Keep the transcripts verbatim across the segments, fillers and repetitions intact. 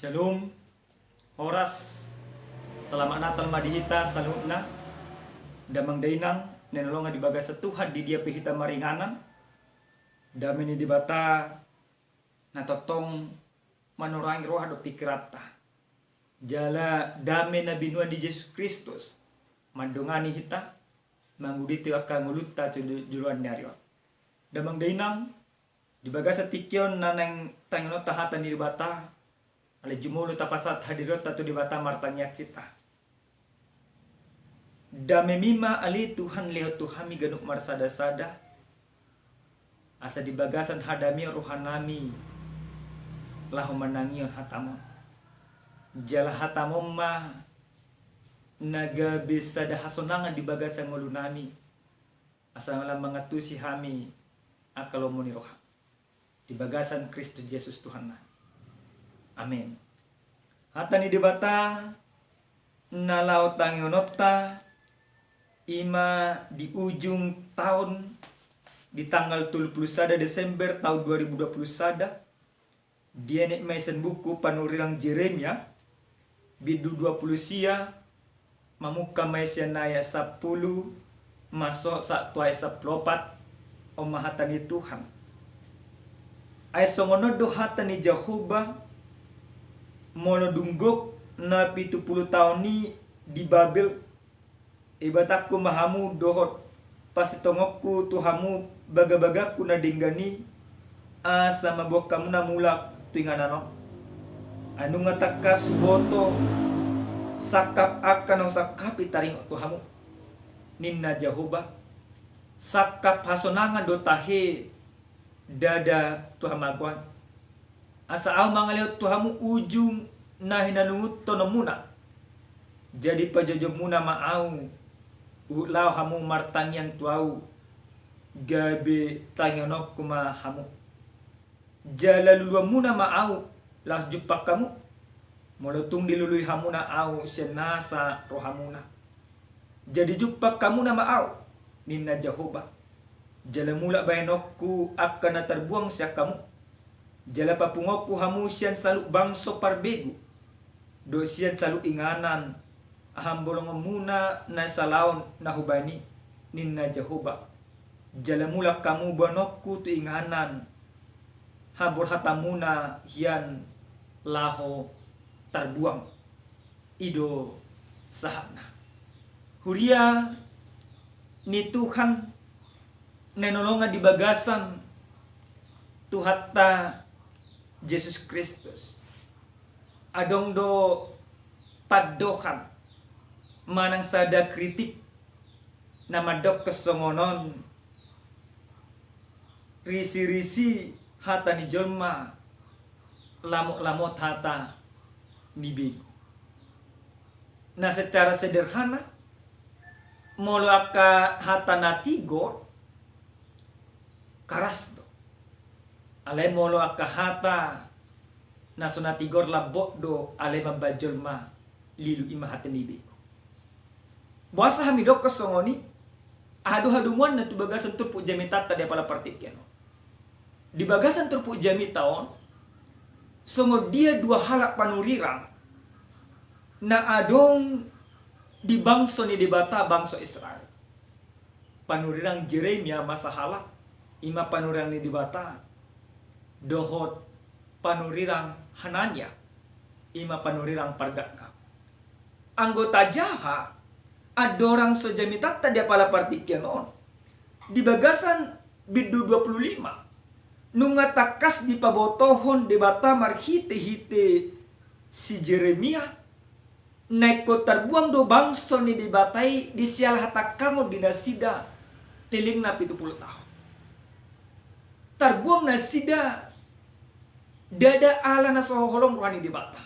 Shalom. Horas. Selamat Natal ma di hita saluhutna. Damang dainang na hinaholongan di bagasan Tuhan, di dia pe hita maringanan, dame ni Debata na tongtong manorangi roha dohot pikiranta, jala dame na binoan ni Jesus Kristus mandongani hita, mangudurhon angka ngolunta tu joloan ni ari on. Damang dainang, di bagasan tingki on na naeng tangihononta hata ni Debata, alai jumolo tapasahat hadirionta tu Debata, martangiang hita. Damemi ma ale Tuhan lehon tu hami ganup marsadasada, asa di bagasan hadameon rohanami laho manangihon hataMon. Jala hataMon ma na gabe sada hasonangan di bagasan ngolunami, asa lam mangantusi hami angka lomo ni roha, di bagasan Kristus Jesus Tuhannami. Amen. Hata ni Debata na laho tangihononta i ma di ujung taon, di tanggal tolu pulu sada Desember taon dua ribu dua pulu sada, dienet ma i sian buku panurirang Jeremia, bindu dua pulu sia, mamungka ma i sian ayat sampulu, masosa tu ayat sampulu opat. On ma hata ni Tuhan. Ai songon on do hata ni Jahowa: Molo dung gok na pitu pulu taon i di Babel, ibatangku ma hamu dohot pasitongonku tu hamu bagabagangku na denggan i, asa mamboan hamuna mulak tu inganan on. Ai nunga tangkas huboto sangkap angka na husangkapi taringot tu hamu, ninna Jahowa. Sangkap hasonangan do tahe ndada tu hamagoan, asa ahu mangalehon tu hamu ujung na hinanungunhononmuna. Jadi pajoujouonmuna ma ahu, huhut laho hamu martangiang tu ahu, gabe tangihononku ma hamu. Jala luluanmuna ma ahu, laos jumpang hamu, molo tung dilului hamuna ahu sian nasa rohamuna. Jadi jumpang hamuna ma ahu, ninna Jahowa. Jala mulak bahenonku angka na tarbuang sian hamu. Jala papunguonku hamu sian saluhut bangso parbegu, dohot sian saluhut inganan, hambolongonmuna na salaon na hubahen i, ninna Jahowa. Jala mulak hamu bahenonku tu inganan, haborhatanmuna hian laho tarbuang. I do sahatna. Huria ni Tuhan na hinaholongan di bagasan Tuhanta Jesus Kristus, adong do pandohan manang sada kritik na mandokkon songon on: Risirisi hata ni jolma, lamotlamot hata ni begu. Na secara sederhana, molo angka hata na tigor, karas do. Alai molo angka hata na so na tigor, lambok do, alai mambahen jolma lilu, i ma hata ni begu. Boasa hami dokkon songon i? Aha do hadomuanna tu bagasan turpuk jamitanta di apala partingkian on? Di bagasan turpuk jamita on, songon dia dua halak panurirang na adong di bangso ni Debata, bangso Israel. Panurirang Jeremia ma sahalak, i ma panurirang ni Debata, dohot panurirang Hanania, i ma panurirang pargapgap. Anggo tajaha andorang so jamitanta di apala partingkian on, di bagasan bindu dua pulu lima, nunga tangkas dipabotohon Debata marhitehite si Jeremia, na ingkon tarbuang do bangso ni Debata i di siala hatangkangon di nasida lelengna pitu pulu taon. Tarbuang nasida ndada ala na so holong roha ni Debata,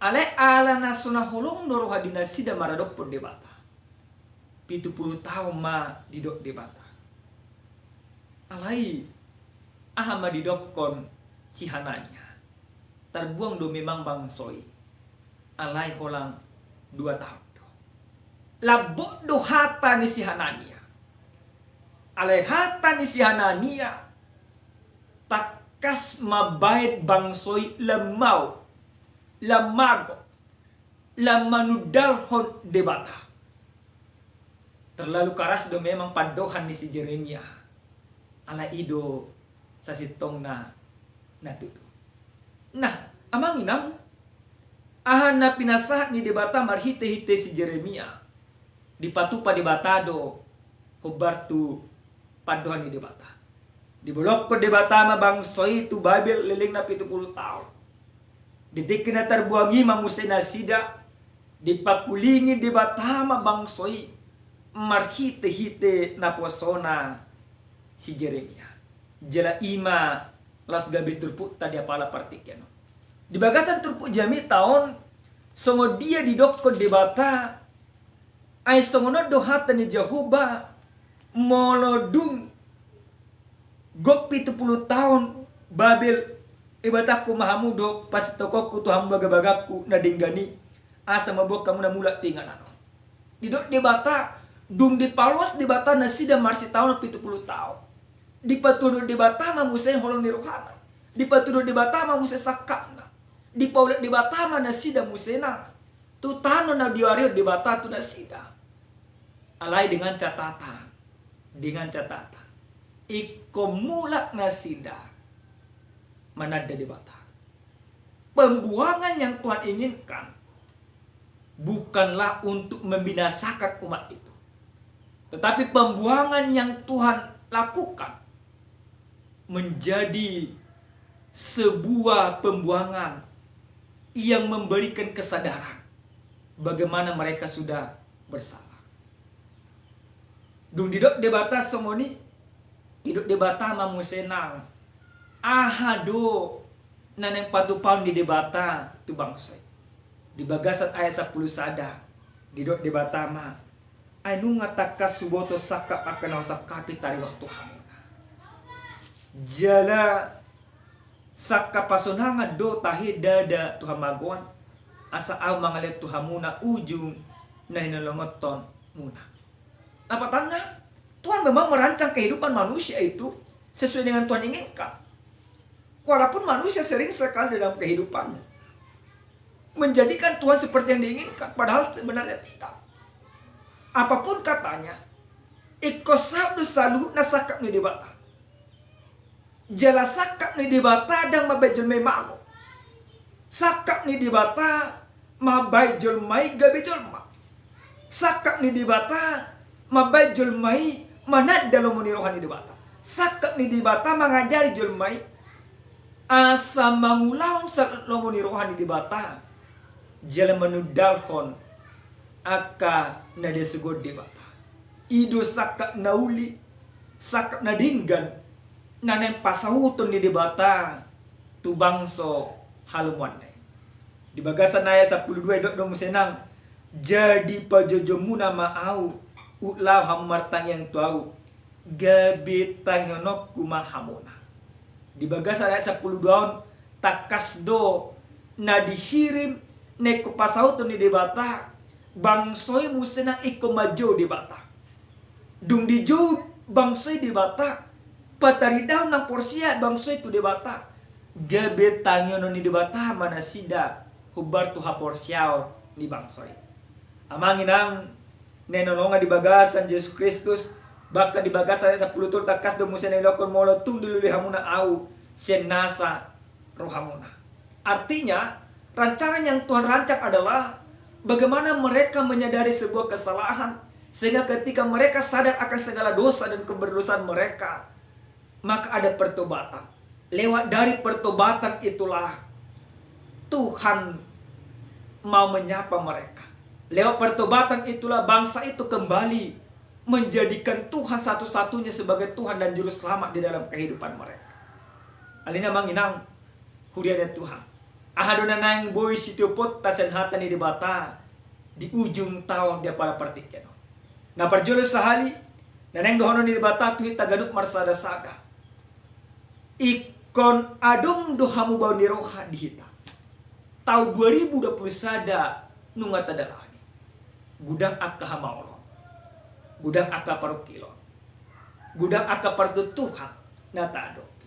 alai ala na so na holong do roha di nasida maradophon Debata. Pitu pulu taon ma didok Debata. Alai aha ma didokkon si Hanania? Tarbuang do memang bangso i, alai holan dua taon do. Lambok do hata ni si Hanania. Alai hata ni si Hanania tangkas mambahen bangso i lam mau lam mago, lam manundalhon Debata. Terlalu karas do memang pandohan ni si Jeremia. Alai i do sasintongna na tutu. Nah, amang inang, aha na pinasahat ni Debata marhite-hite si Jeremia? Dipatupa Debata do hombar tu pandohan ni Debata. Dibolongkon Debata ma bangso i tu Babel lelengna pitu pulu taon. Di tingki na tarbuang i ma muse nasida, dipangkulingi Debata ma bangso i marhite-hite naposona si Jeremia. Jala i ma laos gabe turpukta di apala partingkian on. Di bagasan turpuk jamita on, songon dia didokkon Debata, ai songon on do hata ni Jahowa, molo dung gok pitu pulu taon Babel, ibatanku ma hamu do, pasitokonku tu hamu bagabagangku na denggan i, asa mamboan hamu na mulak tu inganan on. Didok Debata, dung dipaloas Debata nasida marsitaonon pitu pulu taon. Dipatuduhon Debata ma muse holong ni rohana. Dipatuduhon Debata ma muse sangkapna. Dipaulak Debata ma nasida muse nang tu tano na diarihon Debata tu nasida. Alai dengan catatan, dengan catatan, ingkon mulak nasida mananda Debata. Pembuangan yang Tuhan inginkan bukanlah untuk membinasakan umat itu. Tetapi pembuangan yang Tuhan lakukan menjadi sebuah pembuangan yang memberikan kesadaran bagaimana mereka sudah bersalah. Dung didok Debata songon i, didok Debata ma muse nang, aha do na naeng patupaon ni Debata tu bangso i? Di bagasan ayat sampulu sada, didok Debata ma, ai nunga tangkas huboto sangkap angka na husangkapi taringot tu hamuna. Jala sangkap hasonangan do tahe ndada tu hamagoan, asa ahu mangalehon tu hamuna ujung na hinalongonhonmuna. Lapatanna, Tuhan memang merancang kehidupan manusia itu sesuai dengan Tuhan inginkan. Walaupun manusia sering sekali dalam kehidupannya menjadikan Tuhan seperti yang diinginkan, padahal sebenarnya tidak. Apapun katanya, ingkon saut do saluhutna sangkap ni Debata. Jala sangkap ni Debata ndang mambahen jolma i mago. Sangkap ni Debata mambahen jolma i gabe jolma. Sangkap ni Debata mambahen jolma i mananda lomo ni roha ni Debata. Sangkap ni Debata mangajari jolma i asa mangulahon saluhut lomo ni roha ni Debata, jala manundalhon angka na diasuhon Debata. I do sangkap na uli, sangkap na denggan na naeng pasauton ni Debata tu bangso halomoanna i. Di bagasan ayat sampulu dua, didok do muse nang, jadi pajoujouonmuna ma ahu, huhut laho hamu martangiang tu ahu, gabe tangihononku ma hamuna. Di bagasan ayat sampulu dua on, tangkas do na dihirim na ingkon pasauton ni Debata, bangso i muse nang ingkon manjou Debata. Dung dijou bangso i Debata, pataridahon na porsea bangso i tu Debata, gabe tangihonon ni Debata ma nasida hombar tu haporseaon ni bangso i. Amang inang, na hinaholongan di bagasan Jesus Kristus, bahkan di bagasan ayat sampulu tolu tangkas do muse na didokkon, molo tung dilului hamuna ahu, sian nasa rohamuna. Artinya, rancangan yang Tuhan rancang adalah bagaimana mereka menyadari sebuah kesalahan, sehingga ketika mereka sadar akan segala dosa dan keberdosaan mereka, maka ada pertobatan. Lewat dari pertobatan itulah Tuhan mau menyapa mereka. Lewat pertobatan itulah bangsa itu kembali menjadikan Tuhan satu-satunya sebagai Tuhan dan Juru Selamat di dalam kehidupan mereka. Alani i, amang inang, huria ni Tuhan, aha do na naeng boi sitioponta sian hata ni Debata di ujung taon di apala partingkian on? Na parjolo sahali, na naeng dohonon ni Debata tu hita ganup marsada-sada, ingkon adong do hamubaon ni roha di hita. Taon dua ribu dua puluh sada nunga tadalani. Godang angka hamaolon, godang angka parungkilon, godang angka partuktuhan na taadopi.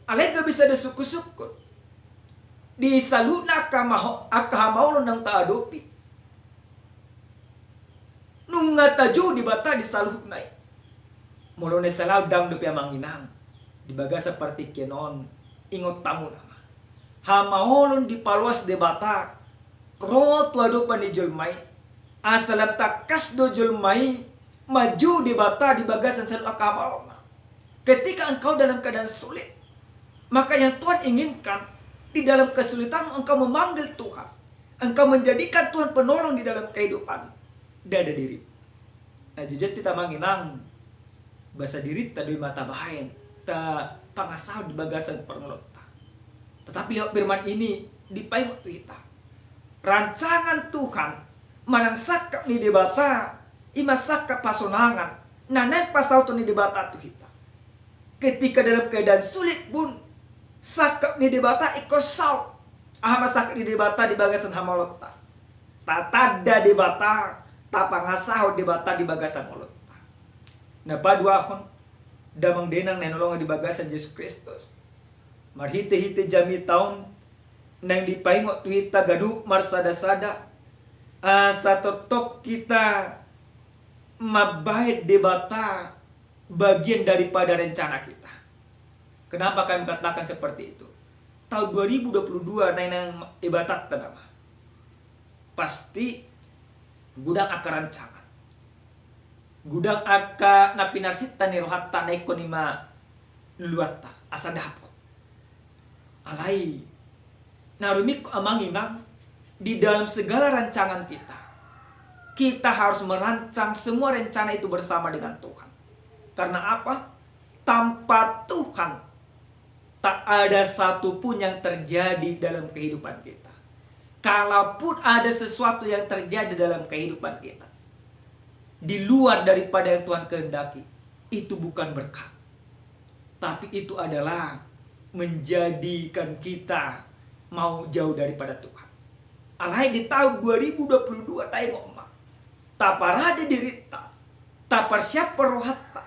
Alai gabe sada sungkun-sungkun. di saluhutna angka maho-, angka hamaolon naung taadopi. Nunga tajou Debata di saluhutna i. Molo na i salaon ndang dope amang inang, di bagasan partingkian on, ingot hamu nama. Hamaolon dipaloas Debata ro tu adopan ni jolma i. Asa lam tangkas do jolma i manjou Debata di bagasan saluhut angka hamaolonna. Ketika engkau dalam keadaan sulit, maka yang Tuhan inginkan, di dalam kesulitanmu engkau memanggil Tuhan. Engkau menjadikan Tuhan penolong di dalam kehidupan. Ndada diri. Na jujur hita amang inang, basa dirinta do i ma tabahen, tapangasahon di bagasan parngoluonta. Tetapi lewat firman ini, dipaingot tu hita. Rancangan Tuhan, manang sangkap ni Debata, i ma sangkap hasonangan, na naeng pasahaton ni Debata tu hita. Ketika dalam keadaan sulit pun, sangkap ni Debata ingkon saut. Aha ma sangkap ni Debata di bagasan hamaolonta? Tatanda Debata, tapangasahon Debata di bagasan ngolunta. Na paduahon, damang dainang na hinaholongan di bagasan Jesus Kristus. Marhitehite jamita on, naeng dipaingot tu hita ganup marsadasada, asa tongtong hita mambahen Debata bagian daripada rencana kita. Kenapa kami katakan seperti itu? Tahun dua ribu dua puluh dua naeng, naeng ibatanta nama. Pasti godang angka rancangan. Godang angka na pinarsinta ni rohanta na ingkon i ma luluanta, asa dapot. Alai, na rumingkot amang inang, di dalam segala rancangan kita, kita harus merancang semua rencana itu bersama dengan Tuhan. Karena apa? Tanpa Tuhan, tak ada satu pun yang terjadi dalam kehidupan kita. Kalaupun ada sesuatu yang terjadi dalam kehidupan kita, di luar daripada yang Tuhan kehendaki, itu bukan berkat. Tapi itu adalah menjadikan kita mau jauh daripada Tuhan. Alai di tahun dua ribu dua puluh dua, taingot ma. Taparade dirinta, taparsiaphon rohanta,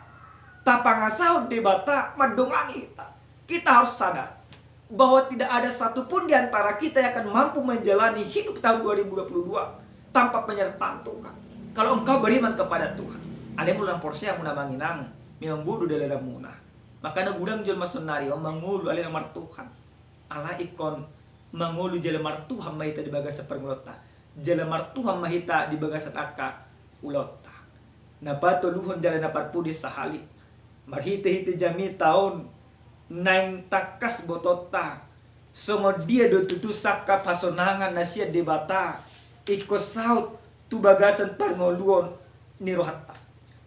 tapangasahon Debata mandongani hita. Kita harus sadar bahwa tidak ada satu pun di antara kita yang akan mampu menjalani hidup tahun dua ribu dua puluh dua tanpa penyertaan Tuhan. Kalau engkau beriman kepada Tuhan, alai molo ndang porsea hamuna amang inang, memang bodo dalannonmuna. Makana godang jolma saonari on mangolu alai ndang martuhan. Alai ingkon mangolu jala martuhan ma hita di bagasan parngoluonta. Jala martuhan ma hita di bagasan angka ulaonta. Na patoluhon jala na parpudi sahali. Marhitehite jamita on naeng tangkas botoonta. Songon dia do tutu sangkap hasonangan na sian Debata ingkon saut tu bagasan parngoluon ni rohanta.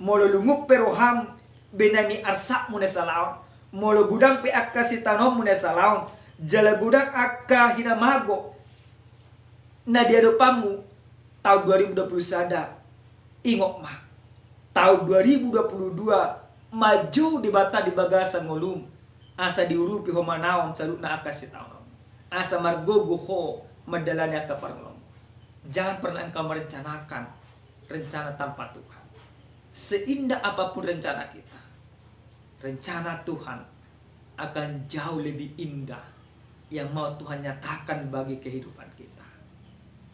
Molo lungun pe roham, binahen ni arsakmu na salaon. Molo godang pe angka sitaonaonmu na salaon, jala godang angka hinamago na di adopanmu tahun dua ribu dua puluh sada, ingot ma, tahun dua ribu dua puluh dua manjou Debata di bagasan ngolum, asa diurupi ho manaon saluhutna angka sitaonaonmu, asa margogo ho mandalani angka parngoluonmu. Jangan pernah engkau merencanakan rencana tanpa Tuhan. Seindah apapun rencana kita, rencana Tuhan akan jauh lebih indah yang mau Tuhan nyatakan bagi kehidupan kita.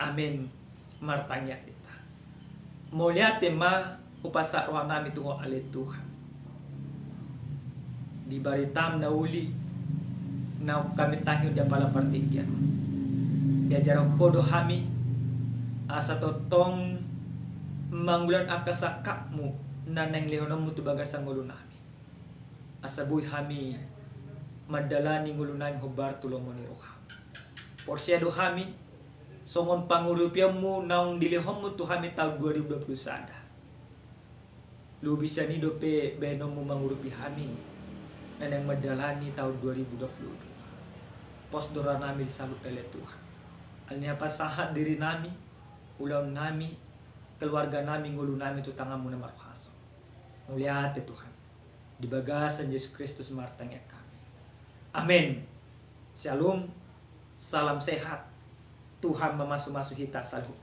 Amin. Martangiang hita. Mauliate ma hupasahat rohanami tu Ho ale Tuhan. Di baritam na uli naung hami tangihon di apala partingkian on. Diajarhon Ho do hami asa tongtong mangulahon angka sangkapmu na naeng lehononmu tu bagasan ngolunami. Asa boi hami mandalani ngolunami hombar tu lomo ni roham. Porsea do hami songon pangurupionmu naung dilehonmu tu hami tahun dua ribu dua puluh sada. Lobi sian i dope baenonmu mangurupi hami na naeng mandalani tahun dua ribu dua puluh dua. Pos do rohanami di saluhut ale Tuhan. Alani i hupasahat dirinami, ulaonnami, keluarganami, ngolunami tu tanganmu na markuaso. Mauliate Tuhan. Di bagasan Jesus Kristus martangiang hami. Amin. Syalom. Salam sehat. Tuhan mamasumasu hita saluhut.